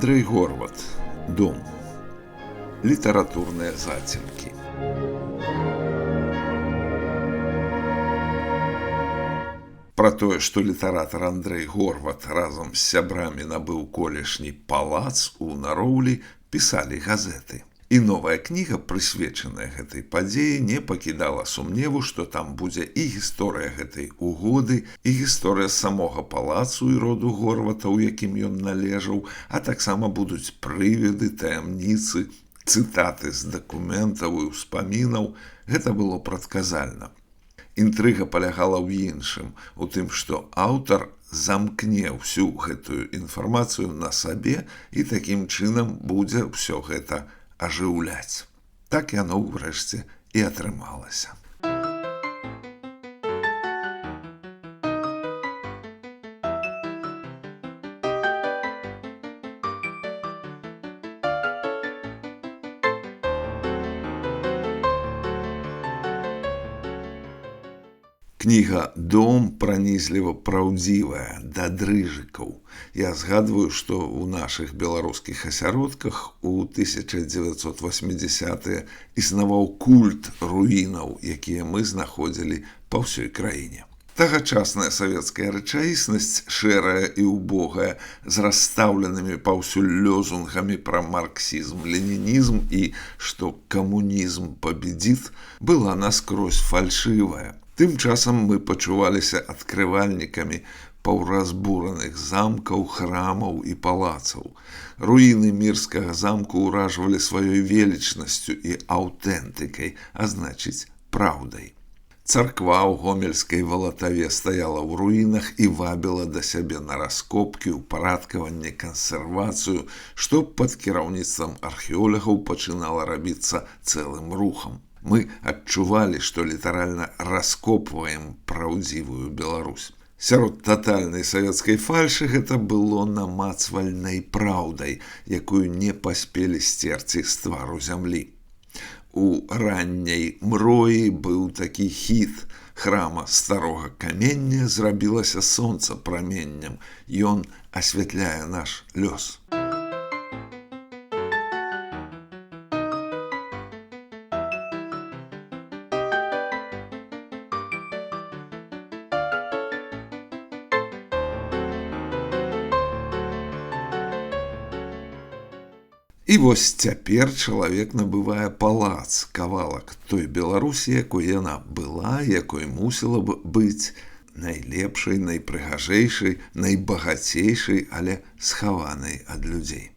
Андрэй Горват. Дом. Літаратурныя зацемкі. Пра тое, што літаратар Андрэй Горват разам з сябрамі набыў колішні палац у Нароўлі, пісалі газеты. І новая кніга, прысвечаная гэтай падзеі, не пакідала сумневу, што там будзе і гісторыя гэтай угоды, і гісторыя самога палацу і роду Горвата, у якім ён належаў, а таксама будуць прывіды, таямніцы, цытаты з дакументаў і ўспамінаў. Гэта было прадказальна. Інтрыга палягала ў іншым, у тым, што аўтар замкне ўсю гэтую інфармацыю на сабе і такім чынам будзе ўсё гэта ажыўляць. Так яно ўрэшце і атрымалася. Кніга «Дом» пранізліва праўдзівая, да дрыжыкаў. Я згадваю, што ў нашых беларускіх асяродках у 1980-е існаваў культ руінаў, якія мы знаходзілі па ўсёй краіне. Тагачасная савецкая рэчаіснасць, шэрая і ўбогая, з расстаўленымі паўсюль лозунгамі пра марксізм, ленінізм і што камунізм победит, была наскрозь фальшывая. Тым часам мы пачуваліся адкрывальнікамі паўразбураных замкаў, храмаў і палацаў. Руіны Мірскага замку ўражвалі сваёй велічнасцю і аўтэнтыкай, а значыць, праўдай. Царква ў гомельскай Валатаве стаяла ў руінах і вабіла да сябе на раскопкі, упарадкаванне, кансервацыю, што пад кіраўніцтвам археолагаў пачынала рабіцца цэлым рухам. Мы адчувалі, што літаральна раскопваем праўдзівую Беларусь. Сярод татальнай савецкай фальшы гэта было намацвальнай праўдай, якую не паспелі сцерці з твару зямлі. У ранняй мроі быў такі хіт: храма старога камення зрабілася сонца праменнем, ён асвятляе наш лёс. І вось цяпер чалавек набывае палац, кавалак той Беларусі, якой яна была, якой мусіла б быць, найлепшай, найпрыгажэйшай, найбагацейшай, але схаванай ад людзей.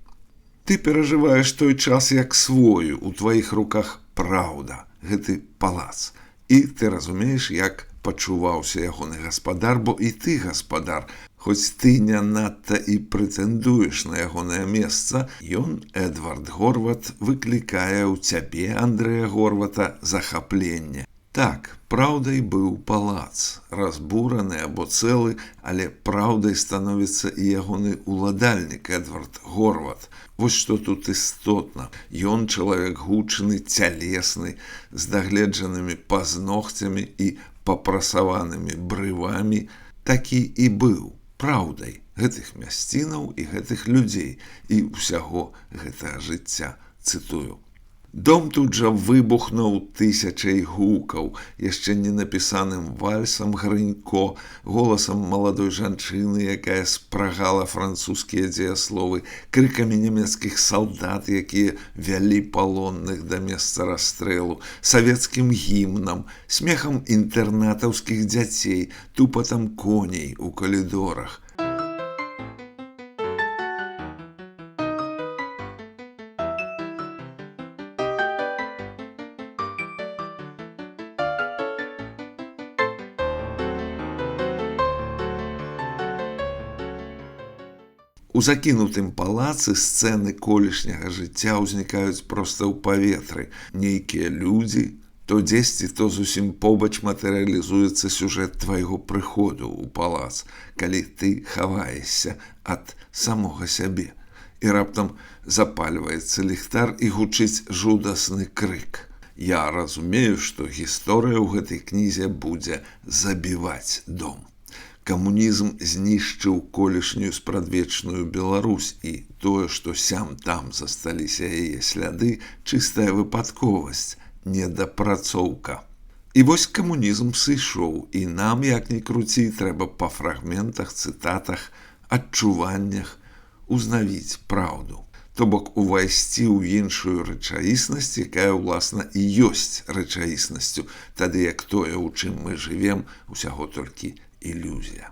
Ты перажываеш той час як свой, у тваіх руках праўда, гэты палац. І ты разумееш, як пачуваўся ягоны гаспадар, бо і ты гаспадар, хоць ты не надта і прэтэндуеш на ягонае месца, ён, Эдвард Горват, выклікае ў цябе, Андрэя Горвата, захапленне. Так, праўдай быў палац, разбураны або цэлы, але праўдай становіцца і ягоны уладальнік Эдвард Горват. Вось што тут істотна. Ён чалавек гучны, цялесны, з дагледжанымі пазногцямі і папрасаванымі брывамі, такі і быў праўдай гэтых мясцінаў і гэтых людзей і ўсяго гэтага жыцця, цытую. Дом тут жа выбухнуў тысячай гукаў, яшчэ не напісаным вальсам Грынько, голасам маладой жанчыны, якая спрагала французскія дзеясловы, крыкамі нямецкіх салдат, якія вялі палонных да месца расстрэлу, савецкім гімнам, смехам інтэрнатаўскіх дзяцей, тупатам коней у калідорах. У закінутым палацы сцэны колішняга жыцця ўзнікаюць проста ў паветры. Нейкія людзі, то дзесьці, то зусім побач матэрыялізуецца сюжэт твайго прыходу ў палац, калі ты хаваешся ад самога сябе. І раптам запальваецца ліхтар і гучыць жудасны крык. Я разумею, што гісторыя ў гэтай кнізе будзе забіваць дом. Камунізм знішчыў колішнюю спрадвечную Беларусь, і тое, што сям там засталіся яе сляды, чыстая выпадковасць, недапрацоўка. І вось камунізм сышоў, і нам, як ні круці, трэба па фрагментах, цытатах, адчуваннях узнавіць праўду. То бок увайсці ў іншую рэчаіснасць, якая, ўласна, і ёсць рэчаіснасцю, тады як тое, у чым мы жывем, усяго толькі ілюзія.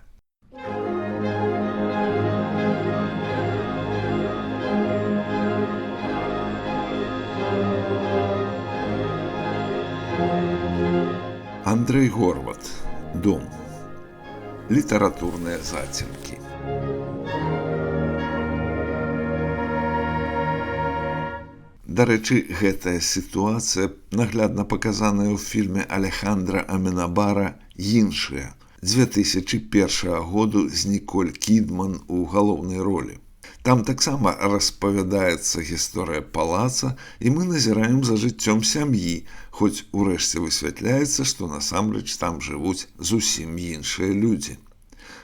Андрэй Горват. Дом. Літаратурныя зацемкі. Дарэчы, гэтая сітуацыя наглядна паказаная ў фільме Алехандра Аменабара «Іншыя» 2001 году з Ніколь Кідман у галоўнай ролі. Там таксама распавядаецца гісторыя палаца, і мы назіраем за жыццём сям'і, хоць урэшце высвятляецца, што насамрэч там жывуць зусім іншыя людзі.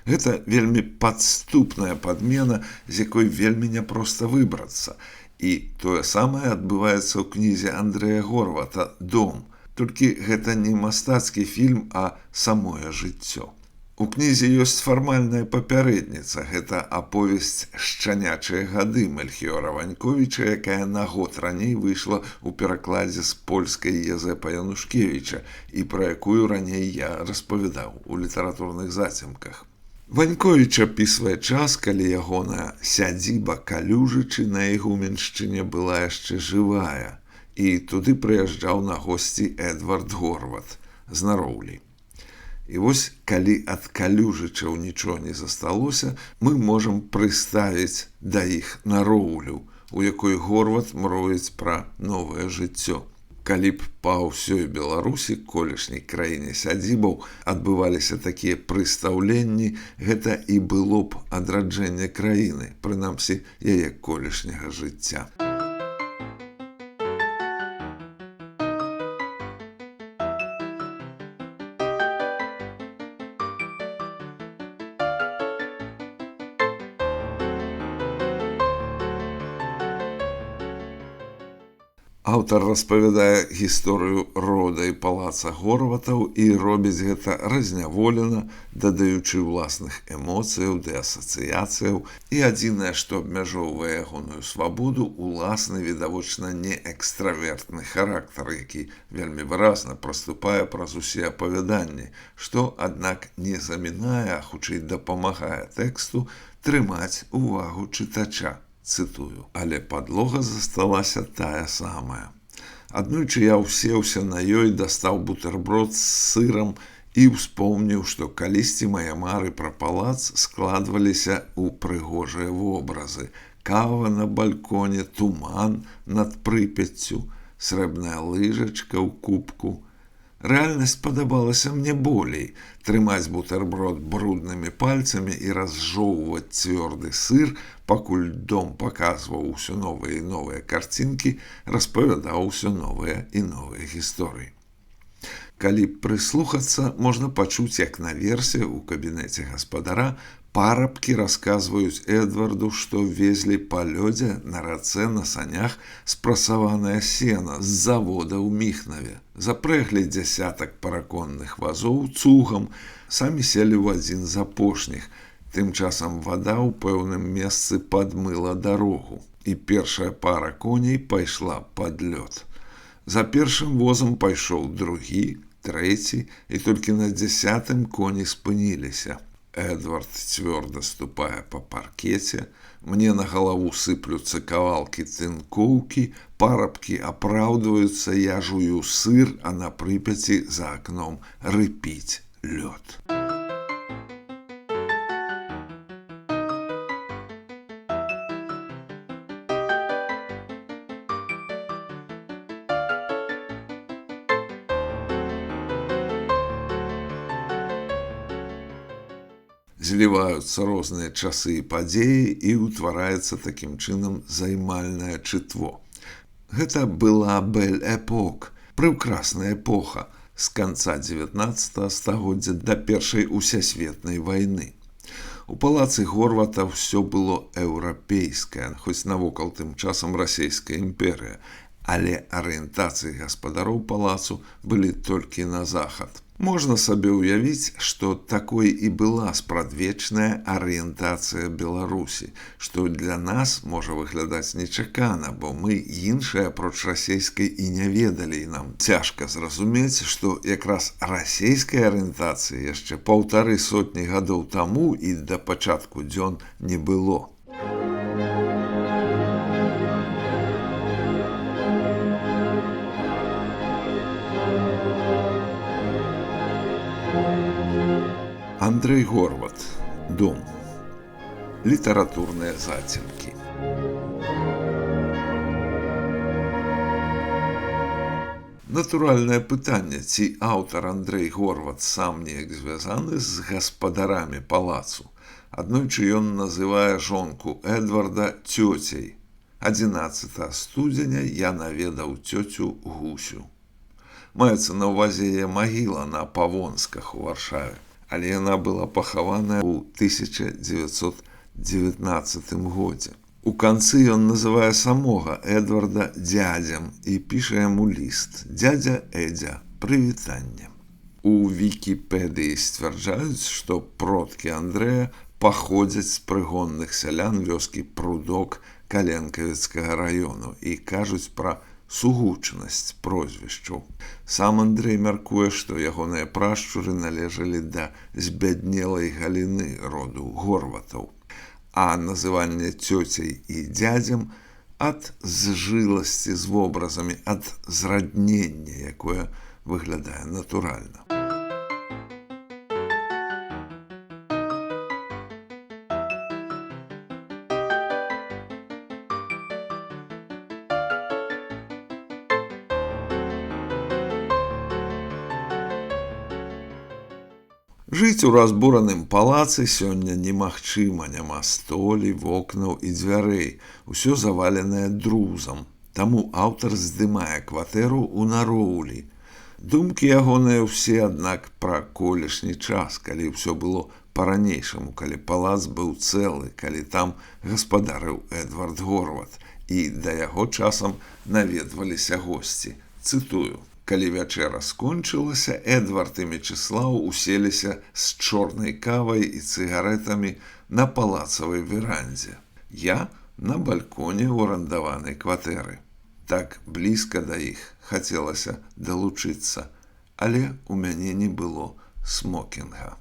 Гэта вельмі падступная падмена, з якой вельмі няпроста выбрацца. І тое самае адбываецца ў кнізе Андрэя Горвата «Дом». Толькі гэта не мастацкі фільм, а самое жыццё. У кнізе ёсць фармальная папярэдніца. Гэта аповесць «Шчанячыя гады» Мельхіора Ваньковіча, якая на год раней выйшла ў перакладзе з польскай Язэпа Янушкевіча і пра якую раней я распавядаў у літаратурных зацемках. Ваньковіч апісвае час, калі ягоная сядзіба Калюжычы на Ігуменшчыне была яшчэ жывая, і туды прыязджаў на госці Эдвард Горват з Нароўлі. І вось, калі ад Калюжычаў нічога не засталося, мы можам прыставіць да іх Нароўлю, у якой Горват мроіць пра новае жыццё. Калі б па ўсёй Беларусі, колішняй краіне сядзібаў, адбываліся такія прыстаўленні, гэта і было б адраджэнне краіны, прынамсі яе колішняга жыцця. Аўтар распавядае гісторыю рода і палаца Горватаў і робіць гэта разняволена, дадаючы ўласных эмоцыяў ды асацыяцыяў, і адзінае, што абмяжоўвае ягоную свабоду, уласны, відавочна, не экстравертны характар, які вельмі выразна праступае праз усе апавяданні, што, аднак, не замінае, а хутчэй дапамагае тэксту трымаць увагу чытача. Цытую. Але падлога засталася тая самая. Аднойчы я ўсеўся на ёй, дастаў бутэрброд з сырам і ўспомніў, што калісьці мае мары пра палац складваліся ў прыгожыя вобразы. Кава на бальконе, туман над Прыпяццю, срэбная лыжачка ў кубку. Рэальнасць падабалася мне болей. Трымаць бутэрброд бруднымі пальцамі і разжоўваць цвёрды сыр, пакуль дом паказваў усё новыя і новыя карцінкі, распавядаў усё новыя і новыя гісторыі. Калі прыслухацца, можна пачуць, як наверсе ў кабінеце гаспадара парабкі расказваюць Эдварду, што везлі па лёдзе на рацэ на санях спрасаванае сена з завода ў Міхнаве. Запрэглі дзясятак параконных вазоў цугам, самі селі ў адзін з апошніх. Тым часам вада ў пэўным месцы падмыла дарогу, і першая пара коней пайшла пад лёд. За першым возам пайшоў другі, трэці, і толькі на 10-м коні спыніліся. Эдвард цвёрда ступае па паркеце, мне на галаву сыплюцца кавалкі тынкоўкі, парабкі апраўдваюцца, я жую сыр, а на Прыпяці за акном рыпіць лёд. Зліваюцца розныя часы і падзеі, і ўтвараецца такім чынам займальнае чытво. Гэта была бель-эпок, прыўкрасная эпоха. з канца 19 стагоддзя да першай усесветнай вайны. У палацы Горвата ўсё было еўрапейскае, хоць навокал тым часам расійская імперыя, але арыентацыі гаспадароў палацу былі толькі на захад. Можна сабе ўявіць, што такой і была спрадвечная арыентацыя Беларусі, што для нас можа выглядаць нечакана, бо мы іншае апроч расійскай і не ведалі, і нам цяжка зразумець, што якраз расійскай арыентацыі яшчэ 150 гадоў таму і да пачатку дзён не было. Андрэй Горват. Дом. Літаратурныя зацемкі. Натуральнае пытанне, ці аўтар Андрэй Горват сам неяк звязаны з гаспадарамі палацу. Аднойчы ён называе жонку Эдварда цёцей. 11 студзеня я наведаў цёцю Гусю. Маецца на ўвазе яе магіла на Павонсках у Варшаве, але яна была пахаваная ў 1919 годзе. У канцы ён называе самога Эдварда дзядзям і піша яму ліст: «Дзядзя Эдзя, прывітанне». У Вікіпедыі сцвярджаюць, што продкі Андрэя паходзяць з прыгонных сялян вёскі Прудок Каленкавіцкага раёну і кажуць пра сугучнасць прозвішчаў. Сам Андрэй мяркуе, што ягоныя прашчуры належалі да збяднелай галіны роду Горватаў, а называнне цёцей і дзядзям ад зжыласці з вобразамі, ад зраднення, якое выглядае натуральна. Жыць у разбураным палацы сёння немагчыма, няма столі, вокнаў і дзвярэй, усё заваленае друзам. Таму аўтар здымае кватэру ў Нароўлі. Думкі ягоныя ўсе, аднак, пра колішні час, калі ўсё было па-ранейшаму, калі палац быў цэлы, калі там гаспадарыў Эдвард Горват, і да яго часам наведваліся госці. Цытую. Калі вячэра скончылася, Эдвард і Мечыслаў уселіся з чорнай кавай і цыгарэтамі на палацавай верандзе. Я на бальконе ў арандаванай кватэры. Так блізка да іх хацелася далучыцца, але ў мяне не было смокінга.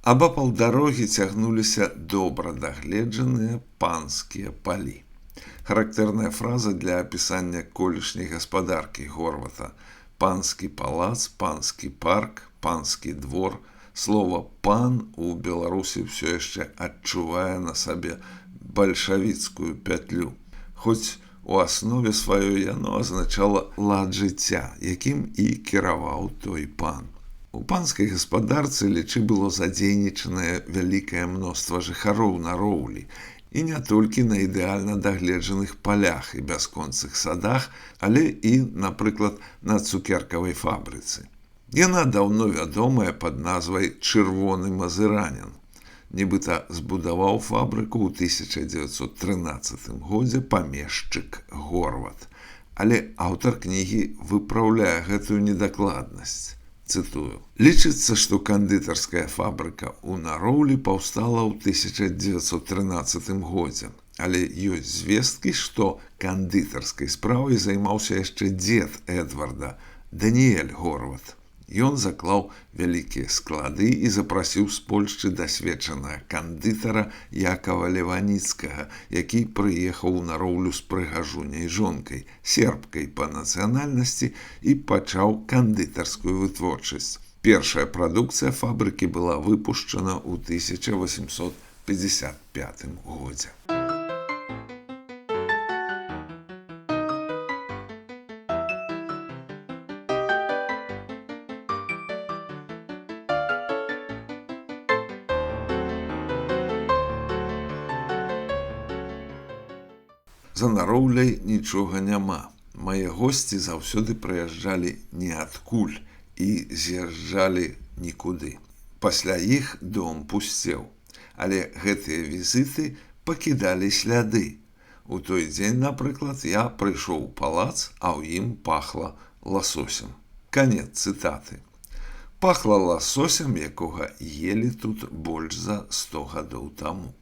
Абапал дарогі цягнуліся добра дагледжаныя панскія палі. Характэрная фраза для апісання колішняй гаспадаркі Горвата. Панскі палац, панскі парк, панскі двор. Слова «пан» у Беларусі ўсё яшчэ адчувае на сабе бальшавіцкую пятлю. Хоць у аснове сваёй яно азначала лад жыцця, якім і кіраваў той пан. У панскай гаспадарцы лічы было задзейнічанае вялікае мноства жыхароў Нароўлі, і не толькі на ідэальна дагледжаных палях і бясконцых садах, але і, напрыклад, на цукеркавай фабрыцы. Яна даўно вядомая пад назвай «Чырвоны Мазыранін». Нібыта збудаваў фабрыку ў 1913 годзе памешчык Горват. Але аўтар кнігі выпраўляе гэтую недакладнасць. Цытую. Лічыцца, што кандытарская фабрыка ў Нароўлі паўстала ў 1913 годзе, але ёсць звесткі, што кандытарскай справай займаўся яшчэ дзед Эдварда, Даніэль Горват. Ён заклаў вялікія склады і запрасіў з Польшчы дасведчанага кандытара Якова Леваніцкага, які прыехаў у Нароўлю з прыгажуняй жонкай, сербкай па нацыянальнасці, і пачаў кандытарскую вытворчасць. Першая прадукцыя фабрыкі была выпушчана ў 1855 годзе. За Нароўляй нічога няма. Мае госці заўсёды прыязджалі ніадкуль і з'язджалі нікуды. Пасля іх дом пусцеў. Але гэтыя візіты пакідалі сляды. У той дзень, напрыклад, я прыйшоў у палац, а ў ім пахла ласосем. Канец цытаты. Пахла ласосем, якога елі тут больш за 100 гадоў таму.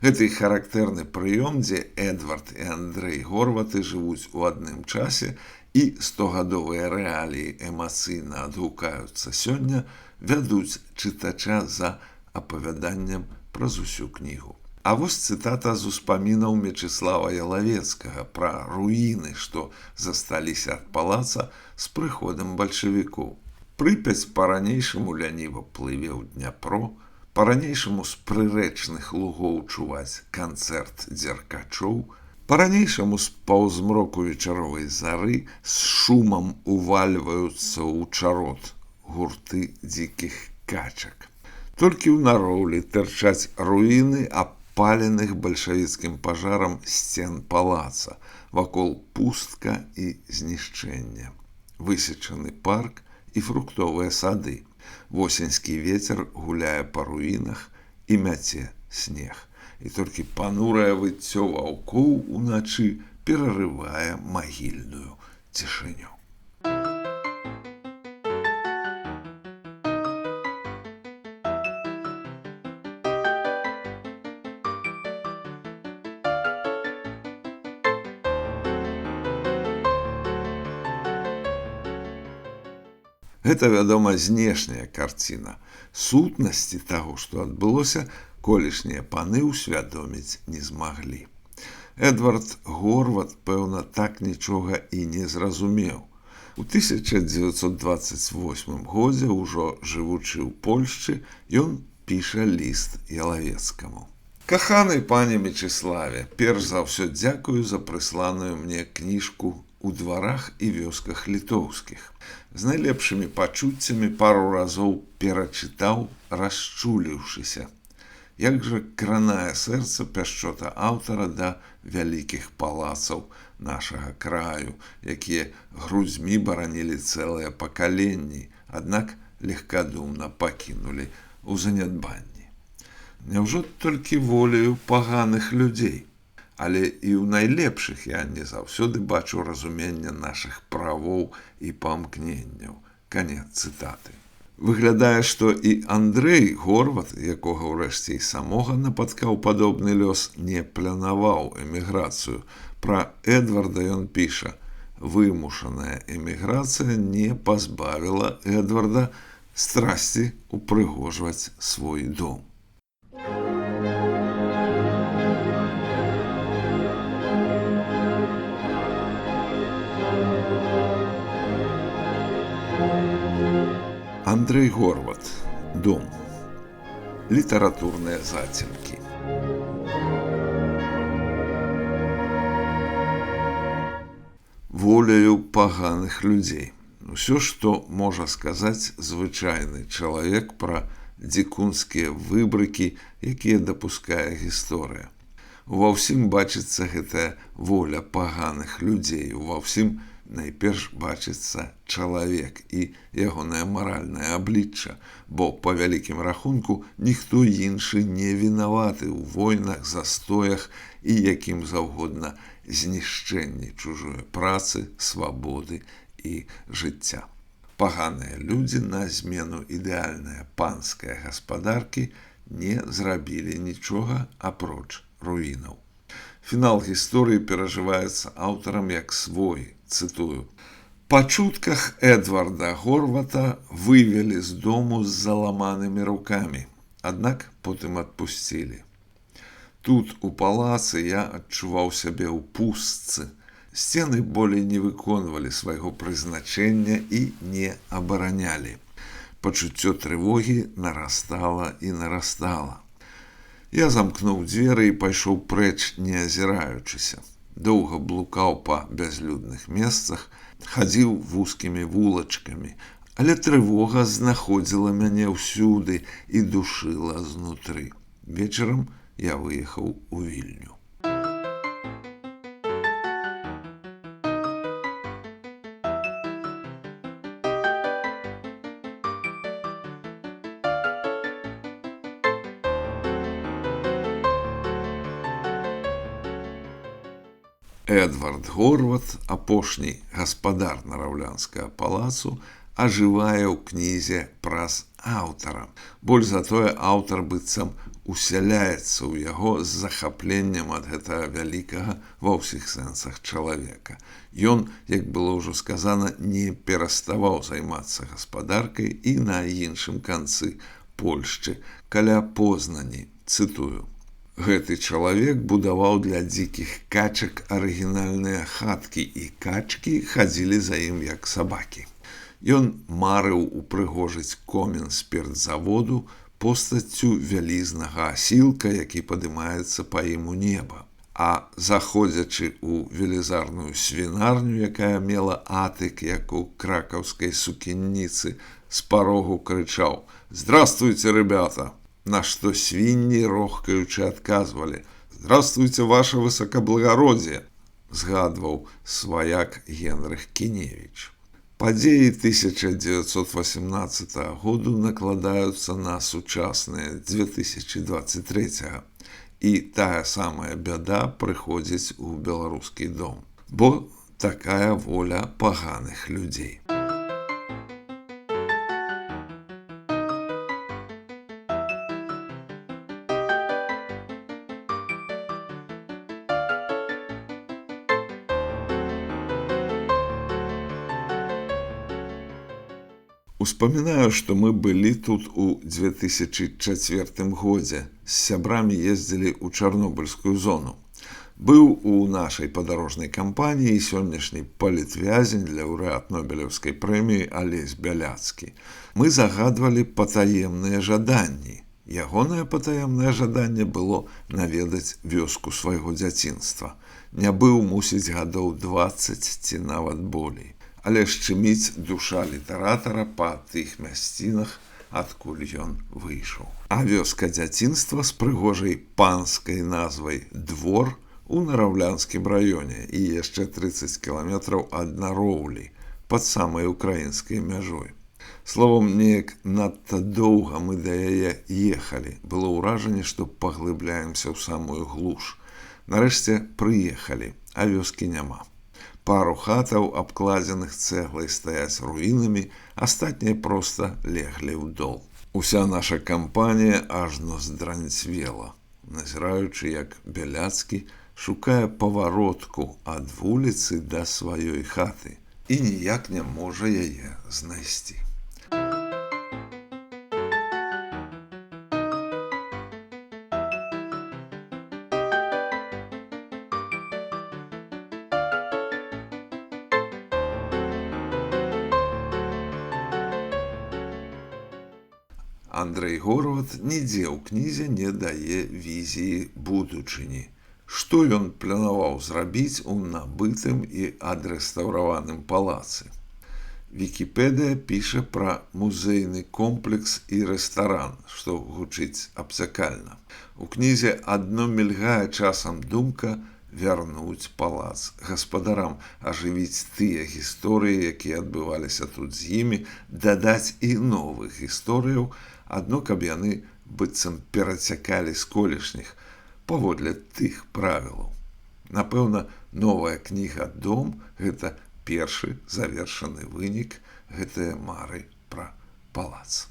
Гэты характэрны прыём, дзе Эдвард і Андрэй Горваты жывуць у адным часе і стогадовыя рэаліі эмацыйна адгукаюцца сёння, вядуць чытача за апавяданнем праз усю кнігу. А вось цытата з успамінаў Мечыслава Ялавецкага пра руіны, што засталіся ад палаца з прыходам бальшавікоў. Прыпяць па-ранейшаму ляніва плыве ў Дняпро, па-ранейшаму з прырэчных лугоў чуваць канцэрт дзеркачоў, па-ранейшаму з паўзмроку вечаровай зары з шумам увальваюцца ў чарот гурты дзікіх качак. Толькі ў Нароўлі тырчаць руіны апаленых бальшавіцкім пажарам сцен палаца, вакол пустка і знішчэнне. Высечаны парк і фруктовыя сады. Восеньскі вецер гуляе па руінах і мяце снег. І толькі панурае выццё ваўкоў уначы перарывае магільную цішыню. Гэта, вядома, знешняя карціна. Сутнасці таго, што адбылося, колішнія паны ўсвядоміць не змаглі. Эдвард Горват, пэўна, так нічога і не зразумеў. У 1928 годзе, ужо жывучы ў Польшчы, ён піша ліст Ялавецкаму. Каханы пане Мечыславе, перш за ўсё дзякую за прысланую мне кніжку у дварах і вёсках літоўскіх. З найлепшымі пачуццямі пару разоў перачытаў, расчуліўшыся. Як жа кранае сэрца пяшчота аўтара да вялікіх палацаў нашага краю, якія грудзьмі баранілі цэлыя пакаленні, аднак легкадумна пакінулі ў занядбанні. Няўжо толькі волею паганых людзей? Але і ў найлепшых я не заўсёды бачу разумення нашых правоў і памкненняў. Канец цытаты. Выглядае, што і Андрэй Горват, якога ўрэшце і самога напаткаў падобны лёс, не планаваў эміграцыю. Пра Эдварда ён піша: «Вымушаная эміграцыя не пазбавіла Эдварда страсці упрыгожваць свой дом». Андрэй Горват. Дом. Літаратурныя зацемкі. Воляю паганых людзей. Усё, што можа сказаць звычайны чалавек пра дзікунскія выбрыкі, якія дапускае гісторыя. Ува ўсім бачыцца гэтая воля паганых людзей, ува ўсім найперш бачыцца чалавек і ягонае маральнае аблічча, бо па вялікім рахунку ніхто іншы не вінаваты ў войнах, застоях і якім заўгодна знішчэнні чужой працы, свабоды і жыцця. Паганыя людзі на змену ідэальнай панскай гаспадаркі не зрабілі нічога апроч руінаў. Фінал гісторыі перажываецца аўтарам як свой, цытую: «Па чутках Эдварда Горвата вывелі з дому з заламанымі рукамі, аднак потым адпусцілі. Тут, у палацы, я адчуваў сябе ў пустцы. Сцены болей не выконвалі свайго прызначэння і не абаранялі. Пачуццё трывогі нарастала і нарастала. Я замкнуў дзверы і пайшоў прэч, не азіраючыся. Доўга блукаў па бязлюдных месцах, хадзіў вузкімі вулачкамі, але трывога знаходзіла мяне ўсюды і душыла знутры. Вечарам я выехаў у Вільню». Эдвард Горват, апошні гаспадар нараўлянскага палацу, ажывае ў кнізе праз аўтара. Больш за тое, аўтар быццам усяляецца ў яго з захапленнем ад гэтага вялікага ва ўсіх сэнсах чалавека. Ён, як было ўжо сказана, не пераставаў займацца гаспадаркай і на іншым канцы Польшчы, каля Познані, цытую. Гэты чалавек будаваў для дзікіх качак арыгінальныя хаткі, і качкі хадзілі за ім як сабакі. Ён марыў упрыгожыць комін спіртзаводу постаццю вялізнага асілка, які падымаецца па ім у неба. А заходзячы ў велізарную свінарню, якая мела атык, як у кракаўскай сукенніцы, з парогу крычаў: «Здравствуйте, ребята!» На што свінні, рохкаючы, адказвалі: «Здравствуйте, ваше высокоблагородие!» згадваў сваяк Генрых Кіневіч. Падзеі 1918 году накладаюцца на сучасныя 2023, і тая самая бяда прыходзіць у беларускі дом, бо такая воля паганых людзей. Успамінаю, што мы былі тут у 2004 годзе, з сябрамі ездзілі ў Чарнобыльскую зону. Быў у нашай падарожнай кампаніі сённяшні палітвязень, лаўрэат Нобелеўскай прэміі Алесь Бяляцкі. Мы загадвалі патаемныя жаданні. Ягонае патаемнае жаданне было наведаць вёску свайго дзяцінства. Не быў, мусіць, гадоў 20 ці нават болей. Але шчыміць душа літаратара па тых мясцінах, адкуль ён выйшаў. А вёска дзяцінства з прыгожай панскай назвай Двор у Нараўлянскім раёне і яшчэ 30 кіламетраў ад Нароўлі, пад самай украінскай мяжой. Словом, неяк надта доўга мы да яе ехалі. Было ўражанне, што паглыбляемся ў самую глуш. Нарэшце прыехалі, а вёскі няма. Пару хатаў, абкладзеных цэглай, стаяць руінамі, астатнія проста леглі ў дол. Уся наша кампанія ажно здранцвела, назіраючы, як Бяляцкі шукае паваротку ад вуліцы да сваёй хаты і ніяк не можа яе знайсці. Андрэй Горват нідзе ў кнізе не дае візіі будучыні. Што ён планаваў зрабіць у набытым і адрэстаўраваным палацы? Вікіпедыя піша пра музейны комплекс і рэстаран, што гучыць абцякальна. У кнізе адно мільгае часам думка вярнуць палац гаспадарам, ажывіць тыя гісторыі, якія адбываліся тут з імі, дадаць і новых гісторыяў, адно каб яны быццам перацякалі з колішніх, паводле тых правілаў. Напэўна, новая кніга «Дом» гэта першы завершаны вынік гэтыя мары пра палац.